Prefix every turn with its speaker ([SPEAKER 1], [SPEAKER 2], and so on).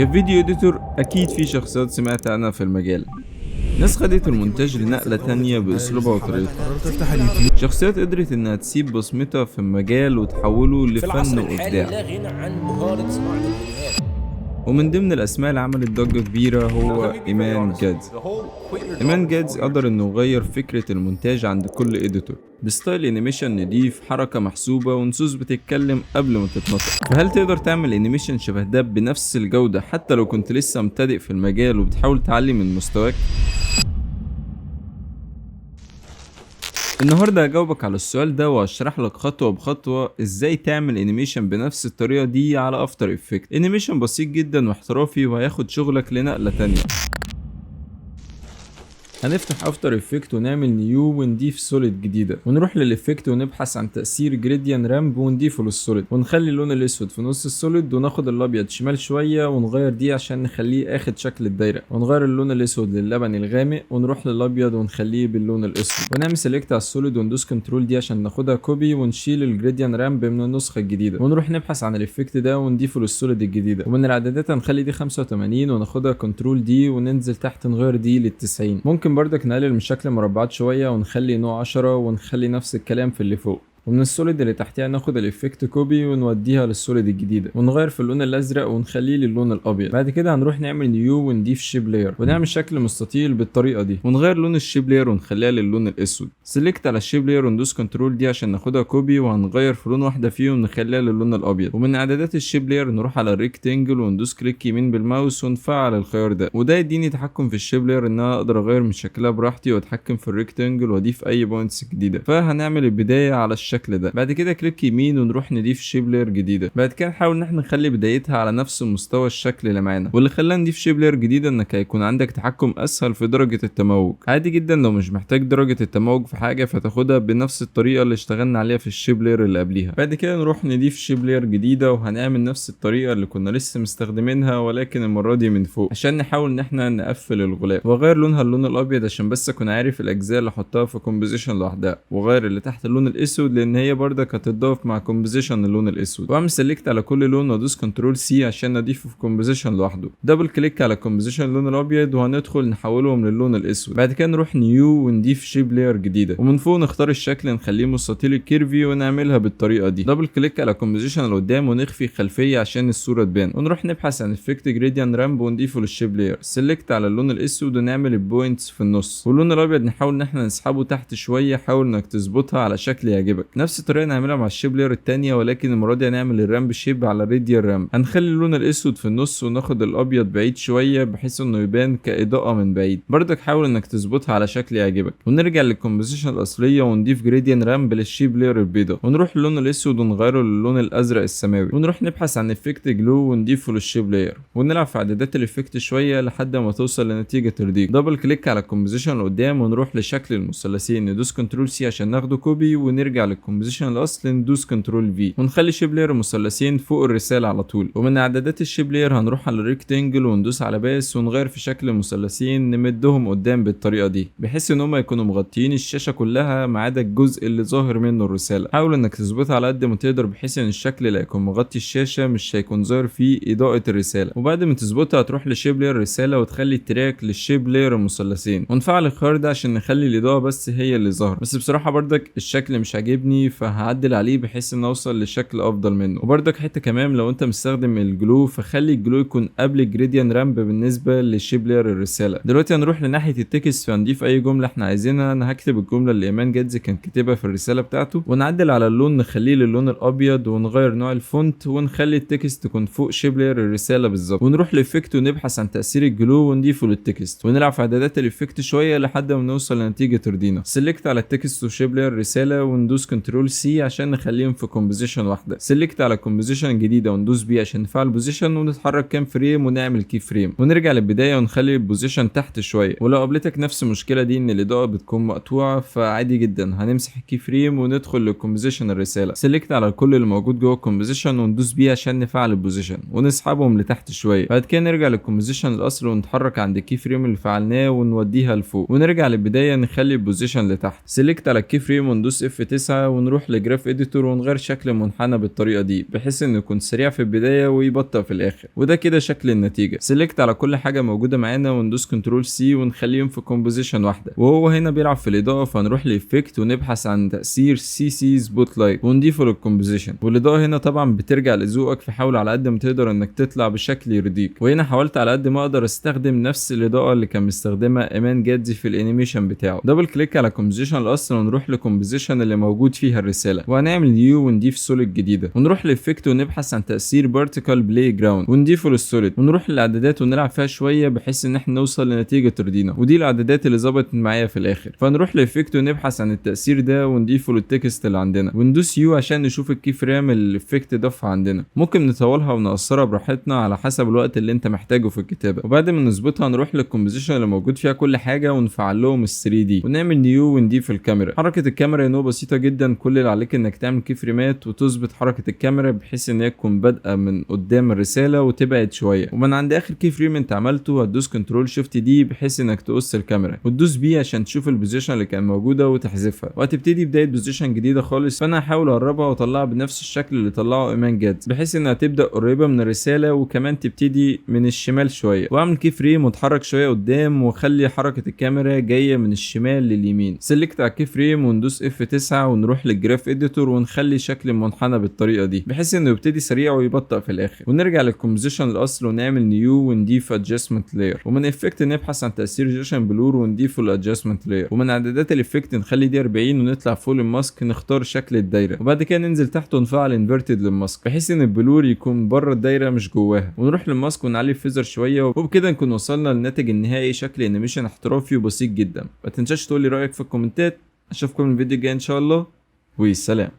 [SPEAKER 1] ك video editor اكيد في شخصيات سمعت عنها في المجال، ناس خدت المونتاج لنقلة تانية بأسلوبها وطريقتها.
[SPEAKER 2] قررت افتح اليوتيوب.
[SPEAKER 1] شخصيات قدرت انها تسيب بصمتها في المجال وتحوله
[SPEAKER 3] في العصر
[SPEAKER 1] لفن
[SPEAKER 3] الحالي
[SPEAKER 1] وإبداع.
[SPEAKER 3] لا غنى عن مهارة صناعة الفيديوهات.
[SPEAKER 1] ومن ضمن الأسماء اللي عملت ضجة كبيرة هو إيمان جادز. إيمان جادز قدر إنه يغير فكرة المونتاج عند كل editor ب style animation نضيف، حركة محسوبة، ونصوص بتتكلم قبل ما تتنطق. فهل تقدر تعمل animation شبه ده بنفس الجودة حتى لو كنت لسه مبتدئ في المجال وبتحاول تعلي من مستواك؟ النهارده هجاوبك على السؤال ده وهشرح لك خطوة بخطوة ازاي تعمل animation بنفس الطريقة دي على After Effects. animation بسيط جدا واحترافي وهياخد شغلك لنقلة تانية. هنفتح After Effects ونعمل new ونضيف solid جديدة، ونروح لل effect ونبحث عن تأثير gradient ramp ونضيفه لل solid، ونخلي اللون الاسود في نص ال solid وناخد الابيض شمال شوية ونغير دي عشان نخليه اخد شكل الدايرة، ونغير اللون الاسود للبني الغامق، ونروح للابيض ونخليه باللون الاسود، ونعمل select على ال solid وندوس control D عشان ناخدها copy ونشيل ال gradient ramp من النسخة الجديدة، ونروح نبحث عن ال effect ده ونضيفه لل solid الجديدة. ومن الاعدادات هنخلي دي 85 وناخدها control D وننزل تحت نغير دي لل 90. ممكن بردك نقلل من شكل المربعات شوية ونخلي نوع 10 ونخلي نفس الكلام في اللي فوق. ومن ال solid اللي تحتها ناخد ال effect copy ونوديها لل solid الجديدة، ونغير في اللون الازرق ونخليه للون الابيض. بعد كده هنروح نعمل new ونضيف shape layer ونعمل شكل مستطيل بالطريقة دي، ونغير لون ال shape layer ونخليها للون الاسود. select على ال shape layer وندوس control D عشان ناخدها copy، وهنغير في لون واحدة فيهم نخليها للون الابيض. ومن اعدادات ال shape layer نروح على ال rectangle وندوس click يمين بالماوس ونفعل الخيار ده، وده يديني تحكم في ال shape layer ان انا اقدر اغير من شكلها براحتي واتحكم في ال rectangle واضيف اي points جديدة. فهنعمل البداية على الشكل ده. بعد كده click يمين ونروح نضيف shape layer جديدة. بعد كده نحاول ان احنا نخلي بدايتها على نفس مستوى الشكل اللي معانا، واللي خلانا نضيف shape layer جديدة انك هيكون عندك تحكم اسهل في درجه التموج. عادي جدا لو مش محتاج درجه التموج في حاجة فتاخدها بنفس الطريقة اللي اشتغلنا عليها في ال shape layer اللي قبليها. بعد كده نروح نضيف shape layer جديدة وهنعمل نفس الطريقة اللي كنا لسه مستخدمينها، ولكن المرة دي من فوق عشان نحاول ان احنا نقفل الغلاف، واغير لونها اللون الابيض عشان بس اكون عارف الاجزاء اللي احطها في composition لوحدها، واغير اللي تحت اللون الاسود لان هي بردك هتتضاف مع composition اللون الاسود. واعمل select على كل لون وادوس control C عشان اضيفه في composition لوحده. double click على composition اللون الابيض وهندخل نحولهم للون الاسود. بعد كده نروح new ونضيف shape layer جديدة، ومن فوق نختار الشكل نخليه مستطيل ال curvy ونعملها بالطريقة دي. double click على composition اللي قدام ونخفي خلفية عشان الصورة تبان، ونروح نبحث عن effect gradient ramp ونضيفه لل shape layer. select على اللون الاسود ونعمل ال points في النص، واللون الابيض نحاول ان احنا نسحبه تحت شوية. حاول انك تظبطها على شكل يعجبك. نفس الطريقة نعملها مع ال shape layer التانية، ولكن المرة دي هنعمل ال ramp shape على radial ramp. هنخلي اللون الاسود في النص وناخد الابيض بعيد شوية بحيث انه يبان كاضاءه من بعيد. برضك حاول انك تظبطها على شكل يعجبك. ونرجع لل composition الاصلية ونضيف gradient ramp لل shape layer البيضاء، ونروح للون الاسود ونغيره للون الازرق السماوي، ونروح نبحث عن effect glow ونضيفه لل shape layer، ونلعب في اعدادات ال effect شوية لحد ما توصل لنتيجة ترضيك. double click على ال composition اللي قدام ونروح لشكل المثلثين، ندوس control C عشان ناخده copy، ونرجع لل composition الاصل ندوس control V، ونخلي shape layer المثلثين فوق الرسالة على طول. ومن اعدادات ال shape layer هنروح على ال rectangle وندوس على path ونغير في شكل المثلثين، نمدهم قدام بالطريقة دي بحيث ان هم يكونوا مغطيين الشاشة كلها ما عدا الجزء اللي ظاهر منه الرسالة. حاول انك تظبطها على قد ما تقدر بحيث ان الشكل اللي هيكون مغطي الشاشة مش هيكون ظاهر فيه اضاءه الرسالة. وبعد ما تظبطها هتروح ل shape layer الرسالة وتخلي ال track لل shape layer المثلثين، ونفعل الخيار ده عشان نخلي الاضاءة بس هي اللي ظاهره. بس بصراحة بردك الشكل مش عاجبني فهعدل عليه بحيث ان اوصل لشكل افضل منه. وبردك حتة كمان لو انت مستخدم ال glow فخلي ال glow يكون قبل ال gradient ramp بالنسبة لل shape layer الرسالة. دلوقتي هنروح لناحيه ال text فهنضيف اي جملة احنا عايزينها. انا هكتب الجملة اللي ايمان جادز كان كاتبها في الرسالة بتاعته، ونعدل على اللون نخليه للون الابيض، ونغير نوع ال font، ونخلي ال text تكون فوق shape layer الرسالة بالظبط. ونروح ل effect ونبحث عن تاثير ال glow ونضيفه لل text، ونلعب في اعدادات ال effect شوية لحد ما نوصل لنتيجة ترضينا. select على ال text و shape layer الرسالة وندوس control C عشان نخليهم في composition واحدة. select على composition جديدة وندوس P عشان نفعل position، ونتحرك كام frame ونعمل key frame، ونرجع للبداية ونخلي ال position تحت شوية. ولو قابلتك نفس المشكلة دي ان الاضاءة بتكون مقطوعة فعادي جدا هنمسح ال key frame وندخل لل composition الرسالة. select على كل اللي موجود جوه ال composition وندوس P عشان نفعل ال position ونسحبهم لتحت شوية. بعد كده نرجع لل composition الاصل ونتحرك عند ال key frame اللي فعلناه ونوديها لفوق، ونرجع للبداية نخلي ال position لتحت. select على ال key frame وندوس F 9 ونروح ل graph editor ونغير شكل المنحنى بالطريقة دي، بحيث انه يكون سريع في البداية ويبطئ في الاخر. وده كده شكل النتيجه. select على كل حاجة موجودة معانا وندوس control C ونخليهم في composition واحده. وهو هنا بيلعب في الاضاءه، فنروح ل effect ونبحث عن تاثير CC spotlight ونضيفه لل composition. والاضاءة هنا طبعا بترجع لذوقك، فحاول على قد ما تقدر انك تطلع بشكل يرضيك. وهنا حاولت على قد ما اقدر استخدم نفس الاضاءة اللي كان مستخدمها ايمان جادزي في ال animation بتاعه. double click على composition الاصل ونروح ل composition اللي موجود فيها الرساله، وهنعمل new ونضيف solid جديده، ونروح ل effect ونبحث عن تاثير particle playground ونضيفه لل solid، ونروح للاعدادات ونلعب فيها شوية بحيث ان احنا نوصل لنتيجة ترضينا. ودي الاعدادات اللي ظبطت معايا في الاخر. فنروح ل effect ونبحث عن التاثير ده ونضيفه لل text اللي عندنا، وندوس U عشان نشوف ال key frame اللي ال effect ضافها عندنا. ممكن نطولها ونقصرها براحتنا على حسب الوقت اللي انت محتاجه في الكتابه. وبعد ما نظبطها نروح لل composition اللي موجود فيها كل حاجة ونفعل لهم ال 3D ونعمل new ونضيف الكاميرا. حركة الكاميرا هنا بسيطة جدا، كل اللي عليك انك تعمل key frame ات وتظبط حركة الكاميرا بحيث ان هي تكون بادئه من قدام الرسالة وتبعد شويه. ومن عند اخر key frame انت عملته هتدوس control shift D بحيث انك تقص الكاميرا، وتدوس P عشان تشوف ال position اللي كان موجودة وتحذفها، وهتبتدي بداية position جديدة خالص. فانا هحاول اقربها واطلعها بنفس الشكل اللي طلعه ايمان جاد، بحيث انها تبدا قريبه من الرسالة وكمان تبتدي من الشمال شويه. واعمل key frame واتحرك شوية قدام واخلي حركة الكاميرا جاية من الشمال لليمين. select على ال key frame وندوس F9 ونروح لل graph editor ونخلي شكل المنحنى بالطريقة دي بحيث انه يبتدي سريع ويبطئ في الاخر. ونرجع لل composition الاصل ونعمل new ونضيف adjustment layer، ومن effect نبحث عن تاثير Gaussian blur ونضيفه لل adjustment layer. ومن اعدادات ال effect نخلي دي 40 ونطلع فوق ال mask نختار شكل الدايرة، وبعد كده ننزل تحت ونفعل inverted لل mask بحيث ان ال blur يكون بره الدايرة مش جواها. ونروح لل mask ونعلي ال feather شوية، وبكده نكون وصلنا للناتج النهائي، شكل animation احترافي وبسيط جدا. ما تنساش تقولي رايك في الكومنتات. اشوفكم الفيديو الجاي ان شاء الله، وسلام.